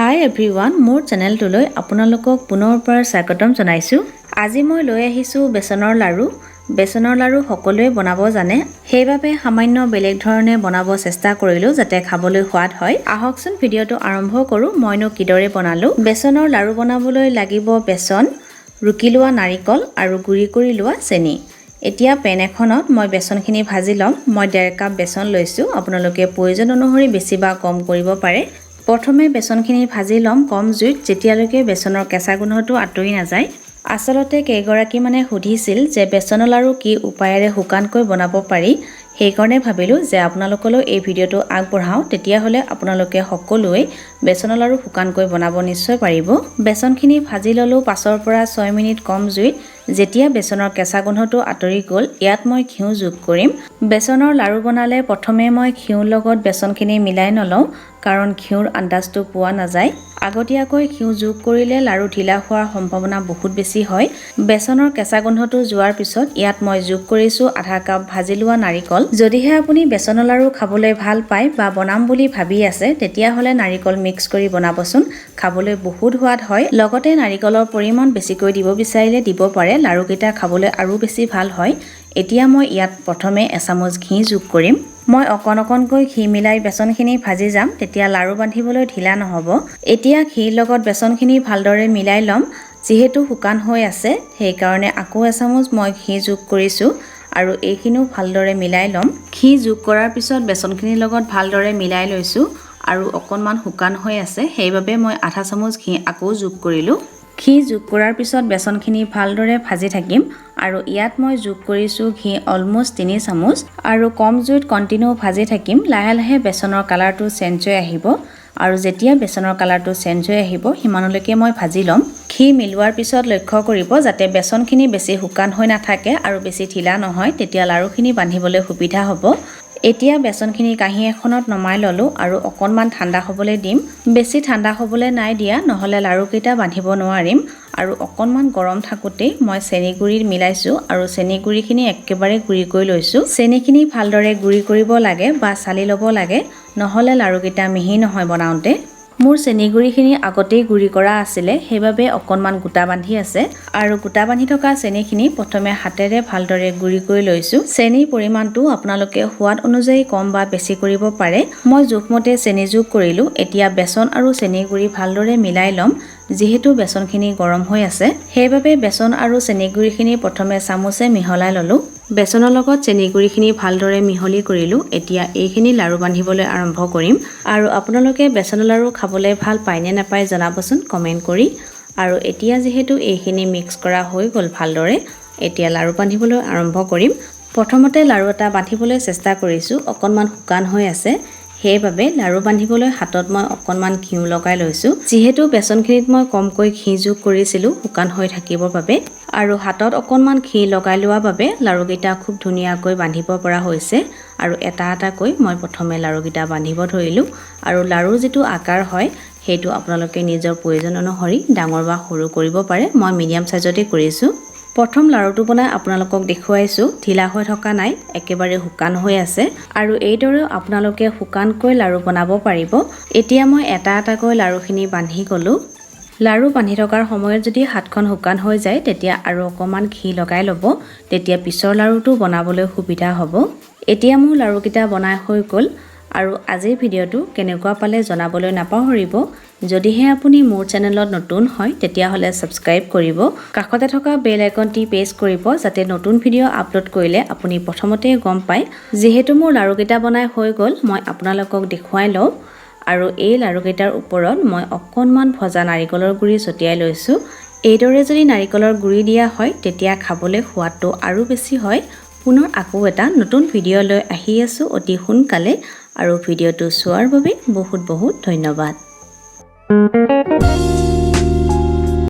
হাই everyone, মোৰ চেনেলটোলৈ আপোনালোকক পুনৰবাৰ স্বাগতম জনাইছোঁ। আজি মই লৈ আহিছোঁ বেচনৰ লাড়ু। বেচনৰ লাড়ু সকলোৱে বনাব জানে, সেইবাবে সামান্য বেলেগ ধৰণে বনাব চেষ্টা কৰিলোঁ, যাতে খাবলৈ সোৱাদ হয়। আহকচোন, ভিডিঅ'টো আৰম্ভ কৰোঁ, মইনো কিদৰে বনালোঁ। বেচনৰ লাড়ু বনাবলৈ লাগিব বেচন, ৰুকি লোৱা নাৰিকল আৰু গুড়ি কৰি লোৱা চেনি। এতিয়া পেন এখনত মই বেচনখিনি ভাজি ল'ম। মই 1.5 কাপ বেচন লৈছোঁ, আপোনালোকে প্ৰয়োজন অনুসৰি বেছি বা কম কৰিব পাৰে। প্ৰথমে বেচনখিনি ভাজি ল'ম কম জুইত, যেতিয়ালৈকে বেচনৰ কেঁচা গোন্ধটো আঁতৰি নাযায়। আচলতে কেইগৰাকীমানে সুধিছিল যে বেচনৰ লাড়ু কি উপায়েৰে শুকানকৈ বনাব পাৰি। সেইকাৰণে ভাবিলোঁ যে আপোনালোকলৈ এই ভিডিঅ'টো আগবঢ়াওঁ, তেতিয়াহ'লে আপোনালোকে সকলোৱে বেচনৰ লাড়ু শুকানকৈ বনাব নিশ্চয় পাৰিব। বেচনখিনি ভাজি ল'লোঁ 5ৰ পৰা 6 মিনিট কম জুইত। যেতিয়া বেচনৰ কেঁচা গোন্ধটো আঁতৰি গ'ল, ইয়াত মই ঘিউ যোগ কৰিম। বেচনৰ লাড়ু বনালে প্ৰথমে মই ঘিউৰ লগত বেচনখিনি মিলাই নলওঁ, কাৰণ ঘিউৰ আন্দাজটো পোৱা নাযায়। আগতীয়াকৈ ঘিউ যোগ কৰিলে লাড়ু ঢিলা হোৱাৰ সম্ভাৱনা বহুত বেছি হয়। বেচনৰ কেঁচা গোন্ধটো যোৱাৰ পিছত ইয়াত মই যোগ কৰিছোঁ আধা কাপ ভাজি লোৱা নাৰিকল। যদিহে আপুনি বেচনৰ লাড়ু খাবলৈ ভাল পায় বা বনাম বুলি ভাবি আছে, তেতিয়াহ'লে নাৰিকল মিক্স কৰি বনাবচোন, খাবলৈ বহুত সোৱাদ হয়। লগতে নাৰিকলৰ পৰিমাণ বেছিকৈ দিব বিচাৰিলে দিব পাৰে, লাড়ুকেইটা খাবলৈ আৰু বেছি ভাল হয়। এতিয়া মই ইয়াত প্ৰথমে এচামুচ ঘি যোগ কৰিম। মই অকণ অকণকৈ ঘি মিলাই বেচনখিনি ভাজি যাম, তেতিয়া লাড়ু বান্ধিবলৈ ঢিলা নহ'ব। এতিয়া ঘিৰ লগত বেচনখিনি ভালদৰে মিলাই ল'ম। যিহেতু শুকান হৈ আছে, সেইকাৰণে আকৌ এচামুচ মই ঘি যোগ কৰিছোঁ আৰু এইখিনিও ভালদৰে মিলাই ল'ম। ঘি যোগ কৰাৰ পিছত বেচনখিনিৰ লগত ভালদৰে মিলাই লৈছোঁ আৰু অকণমান শুকান হৈ আছে, সেইবাবে মই আধা চামুচ ঘি আকৌ যোগ কৰিলোঁ। ঘি যোগ কৰাৰ পিছত বেচনখিনি ভালদৰে ভাজি থাকিম আৰু ইয়াত মই যোগ কৰিছোঁ ঘি অলম'ষ্ট 3 চামুচ আৰু কম জুইত কণ্টিনিউ ভাজি থাকিম। লাহে লাহে বেচনৰ কালাৰটো চেঞ্জ হৈ আহিব আৰু যেতিয়া বেচনৰ কালাৰটো চেঞ্জ হৈ আহিব, সিমানলৈকে মই ভাজি ল'ম। ঘি মিলোৱাৰ পিছত লক্ষ্য কৰিব যাতে বেচনখিনি বেছি শুকান হৈ নাথাকে আৰু বেছি ঢিলা নহয়, তেতিয়া লাড়ুখিনি বান্ধিবলৈ সুবিধা হ'ব। এতিয়া বেচনখিনি কাঁহী এখনত নমাই ল'লোঁ আৰু অকণমান ঠাণ্ডা হ'বলৈ দিম। বেছি ঠাণ্ডা হ'বলৈ নাই দিয়া, নহ'লে লাড়ুকেইটা বান্ধিব নোৱাৰিম। আৰু অকণমান গৰম থাকোঁতেই মই চেনি গুড়ি মিলাইছোঁ আৰু চেনি গুড়িখিনি একেবাৰে গুড়ি কৰি লৈছোঁ। চেনিখিনি ভালদৰে গুড়ি কৰিব লাগে বা চালি ল'ব লাগে, নহ'লে লাড়ুকেইটা মিহি নহয় বনাওঁতে। মোৰ চেনি গুড়িখিনি আগতেই গুড়ি কৰা আছিলে, সেইবাবে অকণমান গোটা বান্ধি আছে। আৰু গোটা বান্ধি থকা চেনিখিনি প্ৰথমে হাতেৰে ভালদৰে গুড়ি কৰি লৈছোঁ। চেনিৰ পৰিমাণটো আপোনালোকে সোৱাদ অনুযায়ী কম বা বেছি কৰিব পাৰে। মই জোখমতে চেনি যোগ কৰিলোঁ। এতিয়া বেচন আৰু চেনি গুড়ি ভালদৰে মিলাই ল'ম। যিহেতু বেচনখিনি গৰম হৈ আছে, সেইবাবে বেচন আৰু চেনি গুড়িখিনি প্ৰথমে চামুচে মিহলাই ল'লোঁ। বেচনৰ লগত চেনি গুড়িখিনি ভালদৰে মিহলি কৰিলোঁ। এতিয়া এইখিনি লাড়ু বান্ধিবলৈ আৰম্ভ কৰিম। আৰু আপোনালোকে বেচনৰ লাড়ু খাবলৈ ভাল পায়নে নাপায় জনাবচোন কমেণ্ট কৰি। আৰু এতিয়া যিহেতু এইখিনি মিক্স কৰা হৈ গ'ল ভালদৰে, এতিয়া লাড়ু বান্ধিবলৈ আৰম্ভ কৰিম। প্ৰথমতে লাড়ু এটা বান্ধিবলৈ চেষ্টা কৰিছোঁ। অকণমান শুকান হৈ আছে, সেইবাবে লাড়ু বান্ধিবলৈ হাতত মই অকণমান ঘিউ লগাই লৈছোঁ। যিহেতু বেচনখিনিত মই কমকৈ ঘি যোগ কৰিছিলোঁ শুকান হৈ থাকিবৰ বাবে, আৰু হাতত অকণমান ঘি লগাই লোৱাৰ বাবে লাড়ুকেইটা খুব ধুনীয়াকৈ বান্ধিব পৰা হৈছে। আৰু এটা এটাকৈ মই প্ৰথমে লাড়ুকেইটা বান্ধিব ধৰিলোঁ। আৰু লাড়ুৰ যিটো আকাৰ হয়, সেইটো আপোনালোকে নিজৰ প্ৰয়োজন অনুসৰি ডাঙৰ বা সৰু কৰিব পাৰে। মই মিডিয়াম চাইজতে কৰিছোঁ। প্ৰথম লাড়ুটো বনাই আপোনালোকক দেখুৱাইছোঁ, ঢিলা হৈ থকা নাই, একেবাৰে শুকান হৈ আছে। আৰু এইদৰেও আপোনালোকে শুকানকৈ লাড়ু বনাব পাৰিব। এতিয়া মই এটা এটাকৈ লাড়ুখিনি বান্ধি গ'লোঁ। লাড়ু বান্ধি থকাৰ সময়ত যদি হাতখন শুকান হৈ যায়, তেতিয়া আৰু অকণমান ঘি লগাই ল'ব, তেতিয়া পিছৰ লাড়ুটো বনাবলৈ সুবিধা হ'ব। এতিয়া মোৰ লাড়ুকেইটা বনাই হৈ গ'ল। আৰু আজিৰ ভিডিঅ'টো কেনেকুৱা পালে জনাবলৈ নাপাহৰিব। যদিহে আপুনি মোৰ চেনেলত নতুন হয়, তেতিয়াহ'লে ছাবস্ক্ৰাইব কৰিব, কাষতে থকা বেল আইকনটি প্ৰেছ কৰিব, যাতে নতুন ভিডিঅ' আপলোড কৰিলে আপুনি প্ৰথমতেই গম পায়। যিহেতু মোৰ লাড়ুকেইটা বনাই হৈ গ'ল, মই আপোনালোকক দেখুৱাই লওঁ। আৰু এই লাড়ুকেইটাৰ ওপৰত মই অকণমান ভজা নাৰিকলৰ গুড়ি ছটিয়াই লৈছোঁ। এইদৰে যদি নাৰিকলৰ গুড়ি দিয়া হয়, তেতিয়া খাবলৈ সোৱাদটো আৰু বেছি হয়। পুনৰ আকৌ এটা নতুন ভিডিঅ' লৈ আহি আছোঁ অতি সোনকালে। আৰু ভিডিঅ'টো চোৱাৰ বাবে বহুত বহুত ধন্যবাদ।